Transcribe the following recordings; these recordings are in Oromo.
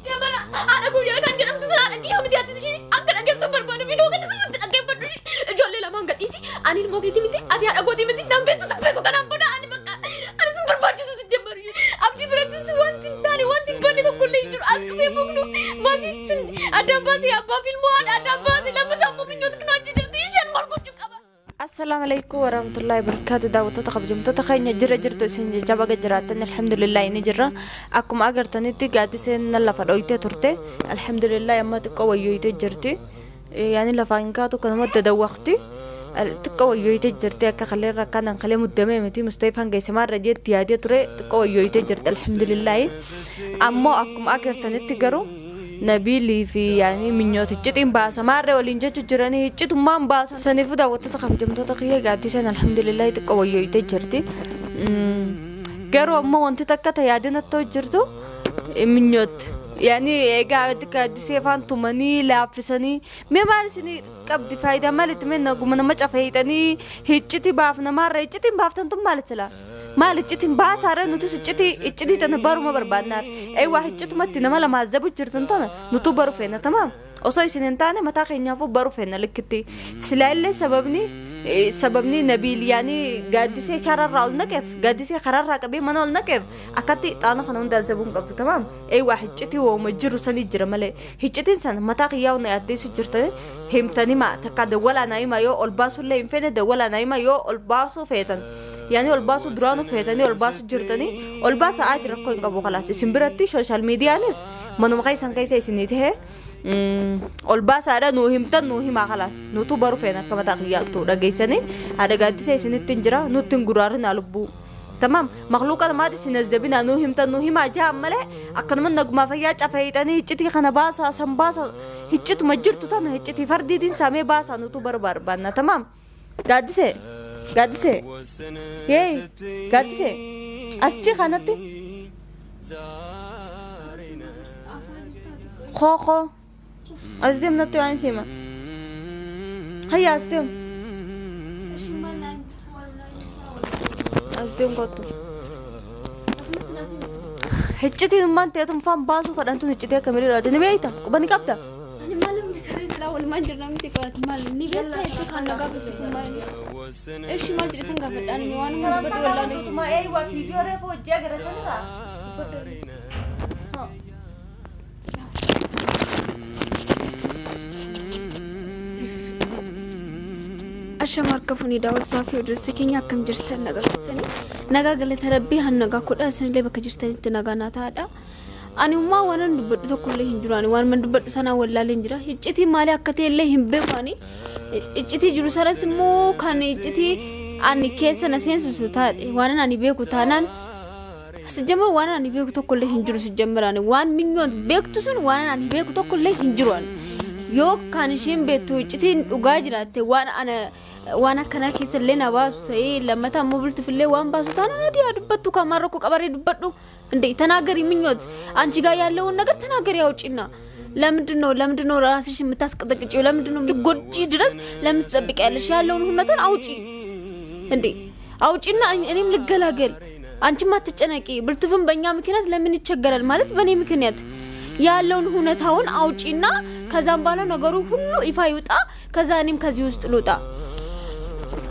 Jamana haadha guyyaa kan jedhamtu sun haadha kiyyaa miti ati ishee akka dhageessu barbaadu viidiyoo kana sirriitti dhaggeeffadhu ijoollee lamaan gadhiisi ani ilmoo keetii miti ati haadha gootii miti nan beektu sin beeku kanaan booda ani bakka ani sin barbaachisu sin jammaru abdii birattis wanti hin taane wanti hin banne tokko illee hin jiru as dhufee muknu maatii sin addaan baasee abbaa fi ilmoo haadha addaan baasee lammataa immoo minyoota kunoo achi jirti isheen maal gochuu qaba. Assalaamu alaikum warahmatullahi wabarakatuh. Daawwattoota kabajamtoota keenya jira jirtu isin jecha baga jiraattan alhamdulillah ni jirra. Akkuma agartanitti gaaddiseen lafa dhoytee turte alhamdulillah amma xiqqoo wayyooytee jirti. Yaani lafaa hin kaatu kanuma dadawwaqti. Xiqqoo wayyooytee jirti akka kaleerra akkanaan kalee muddamee miti Mustafaan geessamaarra jeetti yaadee ture xiqqoo wayyooytee jirti alhamdulillah. Ammoo akkuma agartanitti garuu Nabiilii fi yaani minyoota iccitiin baasa maarree waliin jechuu jiranii iccitummaan baasa. Saniifuu daawwattoota kabajamtoota kiyya gaaddiseen alhamdulillah xiqqoo wayyooytee jirti. Garuu ammoo wanti takka tajaajila ta'u jirtu minyoota. Yaani egaa gaaddisee afaan tumanii laaffisanii mee maal isinii qabdi faayidaa maalitti mee naguma nama cafeeyxanii iccitii baafna maarree iccitiin baaftan tun maal silaa? Maal iccitiin baasaarra nutis iccitii iccitii tana baruma barbaadnaar. Eewwaa iccitumatti nama lama azzabu jirtan tana nutu baru feena tamaam. Osoo isin hin taane mataa keenyaafuu baru feena likkitti. Silaa illee sababni sababni Nabiil yaani gaaddisee shararraa ol naqeef gaaddisee karaarraa qabee mana ol naqeef akkatti xaana kana hunda azzabuun qabdu tamaam. Eewwaa iccitii wooma jiru sanii jira malee iccitiin sana mataa kiyyaa na addeessu jirtani himtanii ma takka dawwalaa naa hima yoo ol baasullee hin feene dawwalaa naa hima yoo ol baasuu feetan. Yaani ol baasuu duraanuu feetanii ol baasuu jirtanii ol baasaa aati rakkoo hin qabu kalaas isin biratti sooshaal miidiyaanis manuma keessan keessa isinii tahee ol baasaadha nuu himtan nuu himaa kalaas nutu baru feena akka mataa kiyyaattu dhageessanii haadha gaaddisa isinitti hin jira nutti hin guraarinaa lubbuu. Tamaam makluuqa namaati isin azzabinaa nuu himtan nuu himaa jahan malee akkanuma nagumaa fayyaa cafeeyxanii iccitii kana baasaa san baasaa iccituma jirtu tana iccitii fardiitiin saamee baasaa nutu baru barbaanna tamaam. Gaaddisee gaaddisee yee gaaddisee aschi kanatti koo koo as deem natti waan sima hayya as deem as deem kottu iccitiin ummaan ta'etum faan baasuu fadhan tun iccitii akka miidhaadha ni beeyta quba ni qabda. Ani maal karee silaa walumaan jirra miti qabaatu maal ni beektaa jettee kan na gaafattu kun maal? Eshi maal jedhetan gaafadha ani waan hunda dubbadhu wallaalee. Tuma eeywaa fiidiyoo reefu hojii agarratanirraa. Ashama harka fuunii daawwattoota fi hordoftoota keenya akkam jirtan nagaa keessanii nagaa galata rabbii han nagaa kodhaa isinillee bakka jirtanitti nagaa naa ta'aadha. Ani ummaa waan an dubbadhu tokkollee hin jiru ani waan man dubbadhu sanaa wallaalee hin jira iccitii maalii akka ta'e illee hin beeku ani iccitii jiru sanas immoo kan iccitii ani keessa na seensisu taate waan ani beeku taanaan sijjamar waan ani beeku tokkollee hin jiru sijjamar ani waan minyoon beektu sun waan ani beeku tokkollee hin jiru ani yoo kan isheen beektu iccitiin dhugaa jiraatte waan ana waan akkanaa keessa illee na baasu ta'ee lammataa immoo bultuuf illee waan baasu taanaan adii haa dubbattu kamaan rakkoo qabaree dubbadhu እንዴ ተናገሪ ምኞት አንቺ ጋር ያለውን ነገር ተናገሪ አውጪና ለምንድነው ራስሽ የምታስቀጠቅጪው ለምንድነው ትጎጂ ድረስ ለምን ትጠብቂያለሽ ያለውን ሁነታን አውጪ እንዴ አውጪና እኔም ልገላገል አንቺም አትጨነቂ ብልቱፍም በእኛ ምክንያት ለምን ይቸገራል ማለት በእኔ ምክንያት ያለውን ሁነታውን አውጪና ከዛም በኋላ ነገሩ ሁሉ ይፋ ይውጣ ከዛ እኔም ከዚህ ውስጥ ልውጣ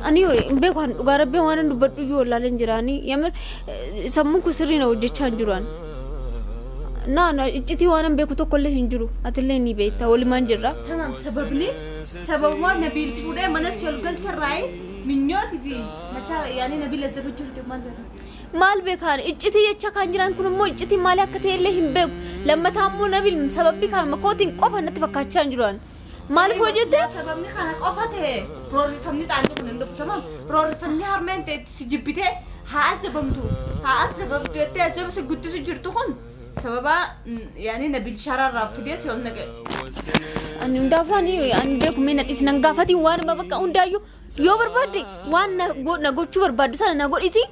ani beekan dhugaa rabbii waan dubbadhu iyyuu wallaaleen jiraani yamir sammuun kun sirrii na hojjechaa hin jiru ani. Na iccitii waan beeku tokkollee hin jiru atillee ni beekta walumaan jirra. Tamaam sababni sababuma Nabiil fuudhee mana si ol galcharraayi minyooti fi mataa yaani Nabiil azzabu jirti maal jedhama. Maal beekaan iccitii jecha kan jiran kun immoo iccitii maalii akka ta'e illee hin beeku lammataa immoo Nabiil sababbii kanuma kootiin qofa natti fakkaachaa hin jiru ani. Maal hojjete? Sababni kana qofa ta'e roorrifamni xaanni kun hin dhufu tamam roorrifamni harmeen ta'e si jibbite haa azabamtu haa azabamtu jettee azabu si guddisu jirtu kun sababa yaani Nabiil shararraa fidee si ol naqe. Ani hundaafuu ani beeku mee na dhiisi nan gaafatiin waan bakka hundaayyuu yoo barbaadde waan na gochuu barbaaddu sana na godhiti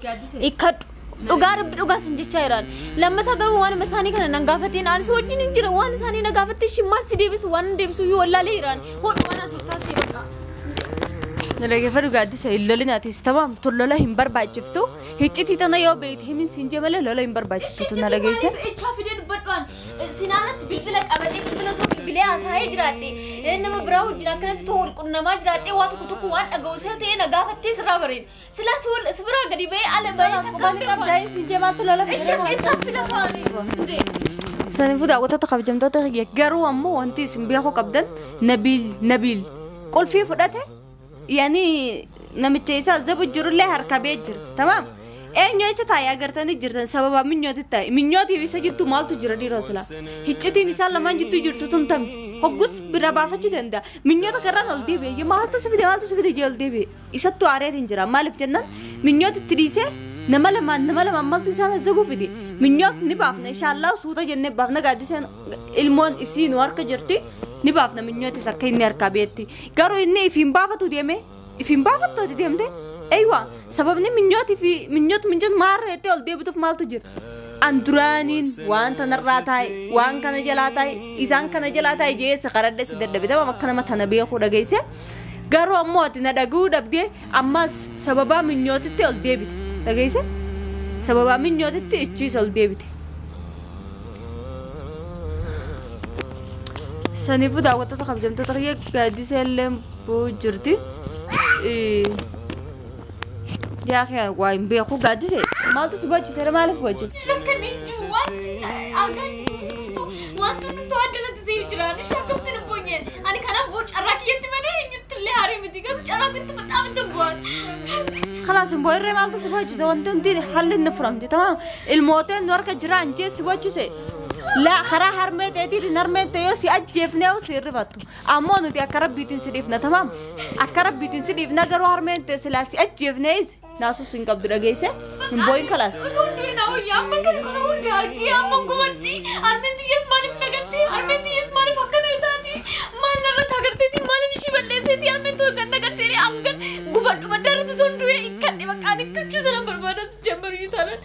hiikkadhu. Dhugaa rabbi dhugaa sin jechaa jiraan lammataa garuu waan isaanii kana nan gaafatiin anis wajjin hin jira waan isaanii na gaafatte ishii maal si deebisu waan deebisu iyyuu wallaalee jiraan hodhu waan as taasise bakka. Nalageeffadhu gaaddisa hin lolin atis tamaam tun lola hin barbaachiftu hiccitii tana yoo beeyte himin siin jee malee lola hin barbaachiftu tun nalageesse. Ichaa fidee dubbadhuan sinaanatti bilbila qabadhee bilbila osoo bilbilee haasa'ee jiraadhe nama biraa wajjin akkanatti too wal qunnamaa jiraadhee waa tokko tokko waan dhaga'u see ta'ee na gaafattee sirraa bareeda. Silaa si biraa gadi ba'ee ala ba'ee takka Qubani qabdaa hin siin jee maaltu lola Ishee eessaa fida kaanii? Saniifuu daawwattoota kabajamtoota kiyya garuu ammoo wanti isin beekuu qabdan Nabiil Nabiil qulfii fudhate yaani namicha isaa zabu jirullee harka bee jira tamaam eenyu jecha taa'ee agartanii jirtan sababa minyooti taa'e minyootiif isa jittu maaltu jira dhiiroo silaa hiccitiin isaan lamaan jittuu jirtu tun tami hoggus bira baafachuu danda'a minyoota garaan ol deebi'e maaltu si fide maaltu si fide jee ol deebi'e isattu aareetiin jira maaliif jennaan minyooti itti dhiisee nama lamaan maaltu isaan zabuu fide minyoot ni baafna inshaallah suuta jennee baafna gaaddiseen ilmoon isii nu harka jirti ni baafna minyootis akka inni harkaa beetti garuu inni ifiin baafatu deeme ifiin baafattu ati deemte eywa sababni minyooti fi minyoot minyoot maarra jettee ol deebituuf maaltu jira an duraaniin waan tanarraa taa'e waan kana jalaa taa'e isaan kana jalaa taa'e jee si qaradhe si dadhabe tamam akka nama tana beekuu dhageesse garuu ammoo ati na dhaga'uu dhabdee ammas sababaa minyootitti ol deebite dhageesse sababaa minyootitti ichiis ol deebite. Saniifuu daawwattoota kabajamtoota kiyya gaaddisa illee bu'uu jirti. Yaa kee waa hin beeku gaaddise maaltu si bochise maaliif bochise? Rakkan hin jiru wanti argaa jirtu wanti nuti addanatti ta'ee jira. Ishee akkamitti hin boonye? Ani kanaan boo carraa kiyyatti malee eenyutti illee haarii miti garuu carraa kiyyatti bataam itti hin bu'an. خلاص boirree maaltu si bochise wanti hundi haalli inni furamte tamaam ilmooteen nu harka jiraan jee si bochise. La karaa harmee ta'eetiin harmee ta'e yoo si ajjeefnee si hirrifattu ammoo nuti akka rabbiitiin si dhiifna tamaam akka rabbiitiin si dhiifna garuu harmeen ta'e silaa si ajjeefnees naasus hin qabdu dhageesse hin boo'in kalaas. Osoo hundee na wayya amma kana kana hunda argee amma gubatti harmeen xiyyees maaliif nagatte harmeen xiyyees maaliif akkana taati maal narratti agarteeti maaliif ishii balleesseeti harmeen ta'e kan nagattee hangan gubadhu maddaarratti osoo hundee ikkanne maqaan ikkachuu sana barbaadas jammaru yoo taanaan.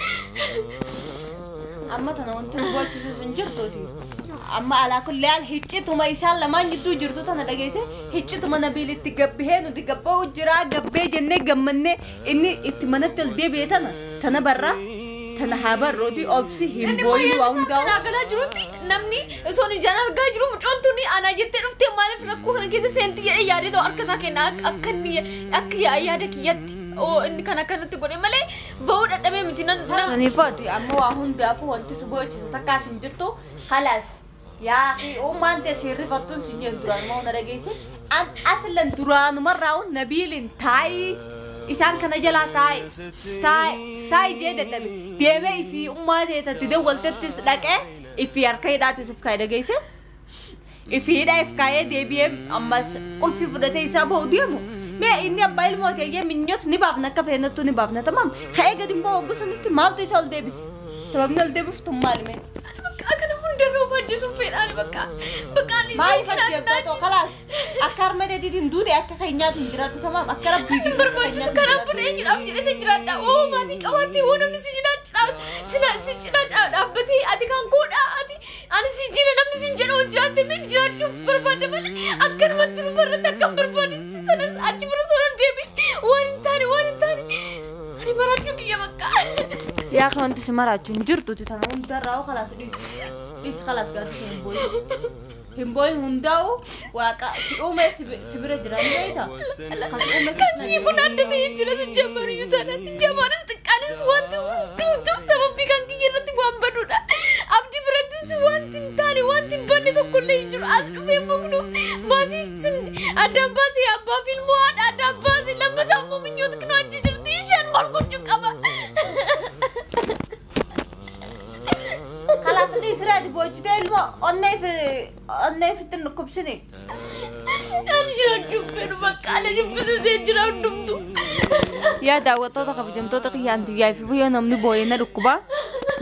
Amma tana wanti nu bochisu sun jirtuuti. Amma alaa kulli haal hiccituma isaan lamaan gidduu jirtu tana dhageesse hiccituma Nabiil itti gabbihee nuti gabba'u jira gabbee jennee gammannee inni itti manatti ol deebi'e tana tana barraa tana haa barrooti obsi hin booyin waa hundaa'u. Kana galaa jirutti namni osoo ijaan argaa jiru mucoon tuni ana jettee dhuftee maaliif rakkoo kana keessa seenti jedhee yaadee ta'u harka isaa kenna akka inni akka yaada kiyyatti. Oo inni kana akkanatti godhe malee ba'uu dadhabee miti nan. Saniifaati amma waa hundaafuu wanti si bochisu takkaas hin jirtu khalaas yaa fi uumaan ta'e si rifattuun si jeen duraanuma hunda dhageesse an aslan duraanumarraa Nabiilin taa'i isaan kana jalaa taa'i taa'i taa'i jee dadhabe deemee ifii ummaa ta'e tatti dawwaltettis dhaqee ifii harka hidhaatis if kaa'e dhageesse ifii hidhaa if kaa'ee deebi'ee ammas qulfii fudhatee isaa bahu deemu. Mee inni abbaa ilmoo ta'ee minyoot ni baafna akka feenattu ni baafna tamaam ka'ee gadi immoo hogguu sanitti maaltu isa ol deebise sababni ol deebiftu maali mee? Bakka kana hundarra of ajjeesuun fedhaan bakka bakka ani Maaliif ajjeefta khalaas akka harma teetiitiin duute akka keenyaatiin jiraadhu tamaam akka rabbiitiin hin barbaachisu kanaan buna eenyudhaaf jedhee jiraadha oo maatii qabaattee oo namni si cinaa si cinaa dhaabbatee ati kan koodha ati ani si jira namni si jedhu jiraatte mee jiraachuuf barbaadde malee akkanumatti nufarratti akkam barbaadetti sanas achi bira osoo hin deebiin waan hin taane waan hin taane ani maraachuu kiyya bakka. Yaa kan wanti si maraachuu hin jirtuti tana hundarraa khalaas dhiisi dhiisi khalaas gaaddisa hin booyin hin booyin hundaa'u waaqa si uume si bira jira ni beektaa kan si uume si Kasii kun adda ta'ee jira si jammaru yoo taanaan jamaanis xiqqaanis wanti hundumtuu sababii kan kiyya irratti waan baduudha. Abdii birattis wanti hin taane wanti hin banne tokkollee hin jiru as dhufee muknu maatii sin addaan baasee abbaa fi ilmoo haadha addaan baasee lammataa immoo minyoota kinoo achi jirti isheen maal gochuu qaba. خلاص dhiisi raati boojjitee ilmoo onnee ifitti hin dhukkubsini. Ani jiraachuu fedhu bakka ana jibbisiisee jira hundumtuu. Yaa daawwattoota kabajamtoota kiyyaan xiyyaa fi yoo namni boo'ee na dhukkuba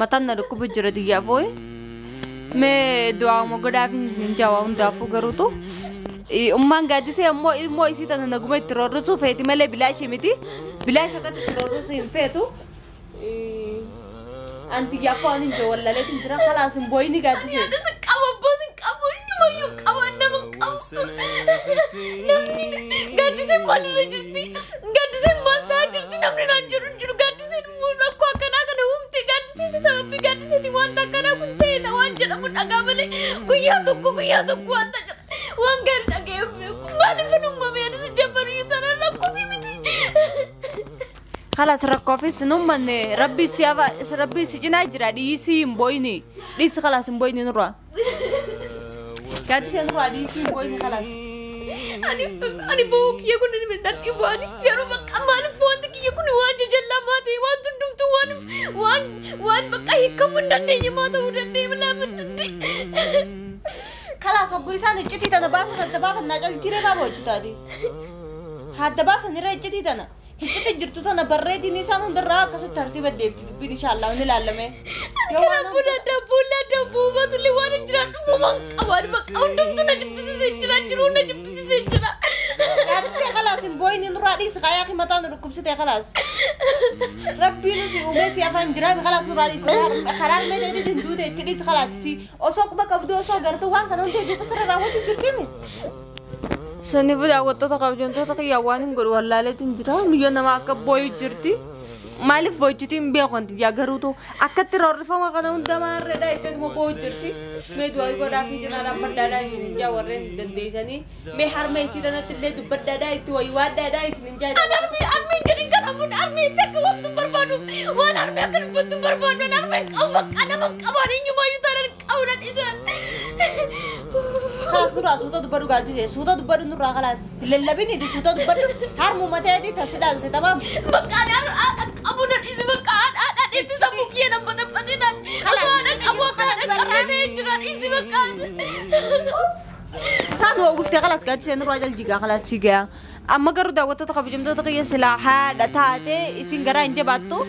mataan na dhukkubu jira xiyyaa boo'e. Mee du'aama godhaafin isin jaawaa hundaafuu garuutu. Ummaan gaaddisee ammoo ilmoo isii tana naguma itti roorrisuu feeti malee bilaashii miti. Bilaasha akkatti itti roorrisuu hin feetu. Anti yaafoo ani hin jawwallaleetiin jira khalaas hin boo'ini gaaddisee. Ani yaada si qaba abbaa si qabu eenyumayyuu qaba nama qabu. Namni gaaddiseen maalirra jirti? Gaaddiseen maal ta'aa jirti? Namni naan jedhu hin jiru. Gaaddiseen immoo rakkoo akkanaa kana uumte. Gaaddiseen sababii gaaddiseeti wanta akkanaa kun ta'e waan jedhamu dhagaa malee guyyaa tokko wanta waan gaarii dhaga'ee beeku. Maaliif hin uumame anis jabbaru iyyuu taanaan rakkoo fi miti. خلاص ركوفيس نومن ربي سيافا ربي سجنا جرا ديسي مبويني ديس خلاص مبويني نورا قاعد نورا ديسي مبويني خلاص ani boo kiyya kun ni midhaan dhibu ani garuu bakka maaliif wanti kiyya kun waan jajallamaa ta'e waan hundumtuu waan waan bakka hiikamuu hin dandeenye maa ta'uu dandeenye laamin خلاص وقو isaan iccitii tana baasan adda baafannaa cal jiree baaba hojjetaati hadda baasan irra iccitii tana hiccite jirtu tana barreetiin isaan hundarraa akkasitti tartiiba deebiti dubbiin inshaallah ni ilaalame. Karaa boolla daabboo baatullee waan hin jiraadhu uumaan qabaan bakka hundumtuu na jibbisiisee jira jiruu na jibbisiisee jira. Gaaddisee khalaas hin booyini nurraa dhiisi qaayaa mataa nu dhukkubsite khalaas. Rabbiin si uumee si afaan jiraa khalaas nurraa dhiisi karaa meetii hin duute itti dhiisi khalaas si osoo quba qabdu osoo gartuu waan kana hundi hojii sirra raawwachuu jirtimi. Saniif daawwattoota kabajamtoota kiyyaa waan hin godhu wallaaleetiin jira. Miyyoo nama akka booyu jirti. Maaliif boochitii hin beeku wanti yaa garuutu akkatti roorrifama kana hunda maarreedha jechuun booyu jirti. Mee du'aa godhaa fi cinaa dhaabbadhaadhaa isin hin jaa warreen dandeessanii. Mee harma isii tanatti illee dubbadhaadhaa itti waywaadhaadhaa isin hin jaa. Ani armee jedhin kana mun armee itti akka waamtu hin barbaadu. Waan armee akka dubbattu hin barbaadu. Armee qabu bakka nama hin qabu ani eenyumaayyuu taanaan qabu nan isaan. خلاص نورا سوتا دبرو قاعدة سوتا دبرو نورا خلاص للبني دي سوتا دبرو هرمو متى دي تسلال تمام بقى أنا أبونا إذا بقى أنا إنت سموكي أنا بدنا خلاص أنا أبو أنا أنا إذا بقى كانوا وقفت خلاص قاعدة نورا جل جيجا خلاص جيجا أما قرر دعوة تقبل جمدة تقيا سلاحة دتاتي إسنجرا إنجباتو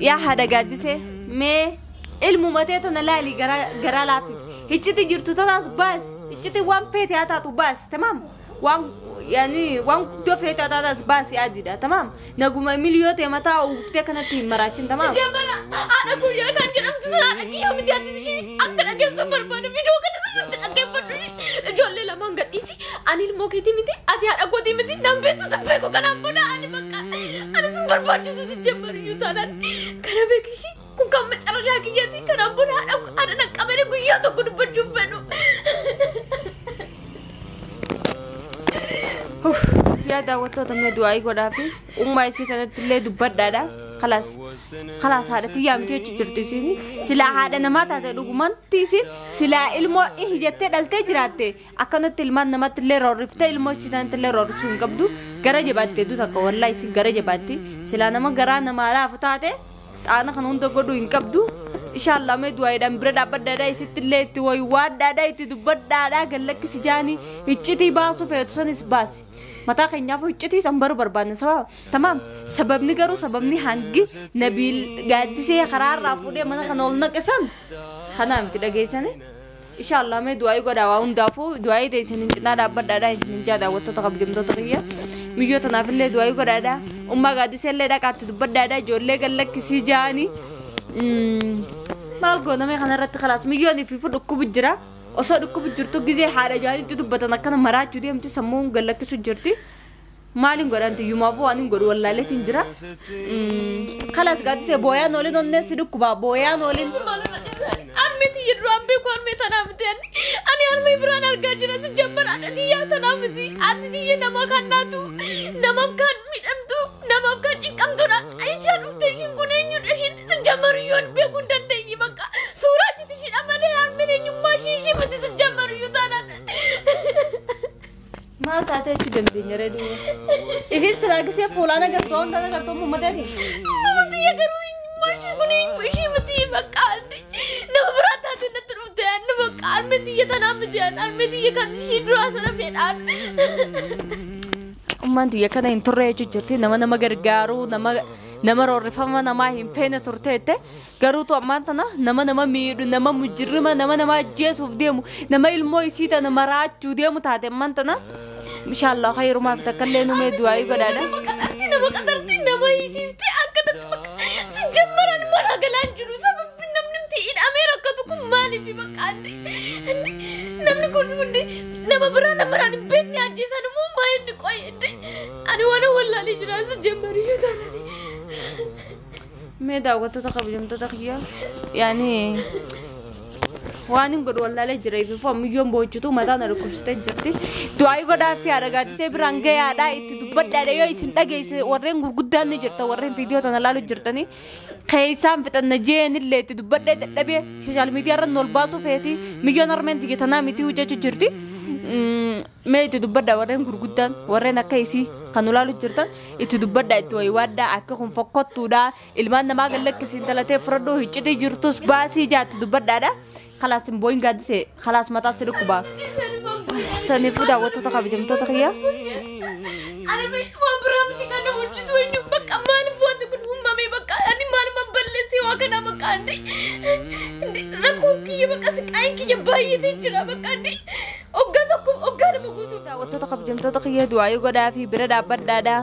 يا هذا قاعدة مي الممتة أنا لا لي جرا جرا لافي هيجتي جرتو تناس بس هيجتي وان بيت يا تاتو بس تمام وان يعني وان دفع تاتاس بس يا ديدا تمام نقوم مليون تمتا وفتكنا تيم مراتين تمام جماعة أنا كوريا تانجرم تسرع كي يوم تياتي شيء أكتر أجي سوبر بان فيديو كنا سرت أجي بدو جولي لما عن إيسي أنا الموكيتي متي أتي هذا كوتي متي نبي تسبركو كنا بنا أنا بكا أنا سوبر بان جوز جماعة يوتانا كنا بكشي كم كم مترجع كياتي كنا بنا أنا أنا كمان كويا تو كنا بنشوفه يا دعوته تم دعائي قدافي أمي سيتنا تلي دبر خلاص خلاص هذا تيام تيجي ترتيني سلا هذا نمط هذا لقمان تيسين سلا المو إيه جت دلت جراته أكنت المان نمط تلي رفت المو سيتنا تلي رفسون قبضو جرج باتي دو تك والله يسين جرج باتي سلا نما جرا نما لا فتاته أنا خنون تقولو إن قبضو إن شاء الله ما دعائي دم برد أبد دادا يست اللي توي واد دادا يتدبر دادا قال لك سجاني يجتي باسو فيتسون إسباسي متى خنيا فيجتي سنبر بربان سبب تمام سبب نجارو سبب نهانجي نبيل قاعد سي قرار رافودي منا خنولنا كسان خنا متى جيسانه إن شاء الله ما دعائي قد أواون دافو دعائي تيسن نجنا أبد دادا يسن جادا وتتقبل جمدة تقية ميجو تنافل له دعائي قد أدا أمّا قاعد سي اللي دا قاعد تدبر دادا جولة قال لك سجاني مالكو نمي خنا رت خلاص مليون في فوق كوب الجرا أصلا كوب الجرتو جزء حارة جاني تدبر تنا كنا مرات جدي أمتى سمون قال لك سجرتي مالين قرا أنت يوم أبو أنا قرا والله لا تنجرا خلاص قاعد سي بويا نولين الناس يدكوا بويا نولين أرمي تيجي رامبي كوارمي تنامتي أنا أرمي بران أرجع سجمر أنا تيجي تنامتي أنت تيجي نما كان ناتو نما كان ميدمتو نما كان جيكم تونا أيش أروح تشين كونين يدشين سجمر يون بيكون تنتهي بكا سورة شتشين أمالي أرمي نيوم ماشي شيء متى سجمر يوتانا ما تعرف تدم دنيا ردو إيش تلاقي سيا فلانة كرتون تنا كرتون محمد هذي محمد يا كروين ماشي كونين ماشي متى بكا نما برات هذي نتروت نما أرمي تيجي تنامتي أرمي تيجي كان شيء دراسة فين أمان تيجي كان ينتظر يجرتي نما نما غرغارو نما نما رفما نما هم فين ترتيته غروتو أمان تنا نما نما ميد نما مجرمة نما نما جيس وفديمو نما المو يسيت نما راج جوديمو تاتي أمان تنا إن شاء الله خير ما فتكلم نما دعائي قدانا نما قدرتي نما قدرتي نما يسيستي أكنت مك سجمران مرة قلان جلوسا بنم نمتي إن أميرة كتكون مالي في مكاني نمني كون Kun hundi nama biraa nama naan hin beekne ajjeesan immoo maa inni qoy ani waan wallaalee jira as jemmariyyuu taanani. Mee daawwattoota kabajamtoota kiyya, yaani waan hin godhu wallaalee jira. Ififu ammayyoon boochitu mataa na dhukkubsitee jirti. Du'aa godhaa fi haadha Gaaddisee biraan gayaadhaa, itti dubbadhaadha. Yoo isin dhageesse, warreen gurguddaan ni jirta, warreen viidiyoo tana laalu jirtanii keessaan fixanna jeenillee itti dubbadhee dadhabee social media irra ol baasuu feeti. Miyyoon harmeen tiyya tanaa miti hojjechuu jirti. Mee itti dubbadhaa, warreen gurguddaan, warreen akka isii kan ulaalu jirtan, itti dubbadhaa, itti waywaadhaa. Akka kun fokkottuudha, ilmaan namaa gallakkisiin talatee fudhadhuu, hiccitii jirtus baasii jaatti dubbadhaadha. Kalaas hin boo'in Gaaddisee, kalaas mataa si dhukkubaa. Saniifuu daawwattoota kabajamtoota kiyya. Ani waan biraa miti kan nama hojjisu eenyu bakka maaliif wanti kun uumame? Bakka ani maalumaan balleessee waa kanaa? Bakka andi rakkoon kiyya, bakka siqaayin kiyya baay'atee jira, bakka andi hoggaa tokkoof hoggaa 2 guutuu. Daawwattoota kabajamtoota kiyya, du'aayii godhaa fi bira dhaabbadhaadha.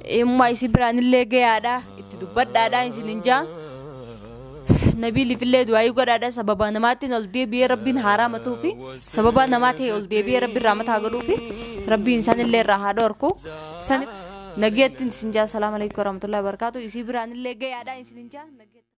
Eenyummaa isii biraanillee gayaadha. Itti dubbadhaadha isin hin jaa. Nabiiliifillee du'aayii godhaadha. Sababa namaatiin ol deebi'ee rabbiin haaraa matuu fi sababa namaa ta'e ol deebi'ee rabbiin raamataa godhuu fi rabbiin isaanillee irraa haa dhorku. San nageettiin isin jaa. Salaamu alaikum warahmatullahi wabarakatuh. Isii biraanillee gayaadha isin hin jaa.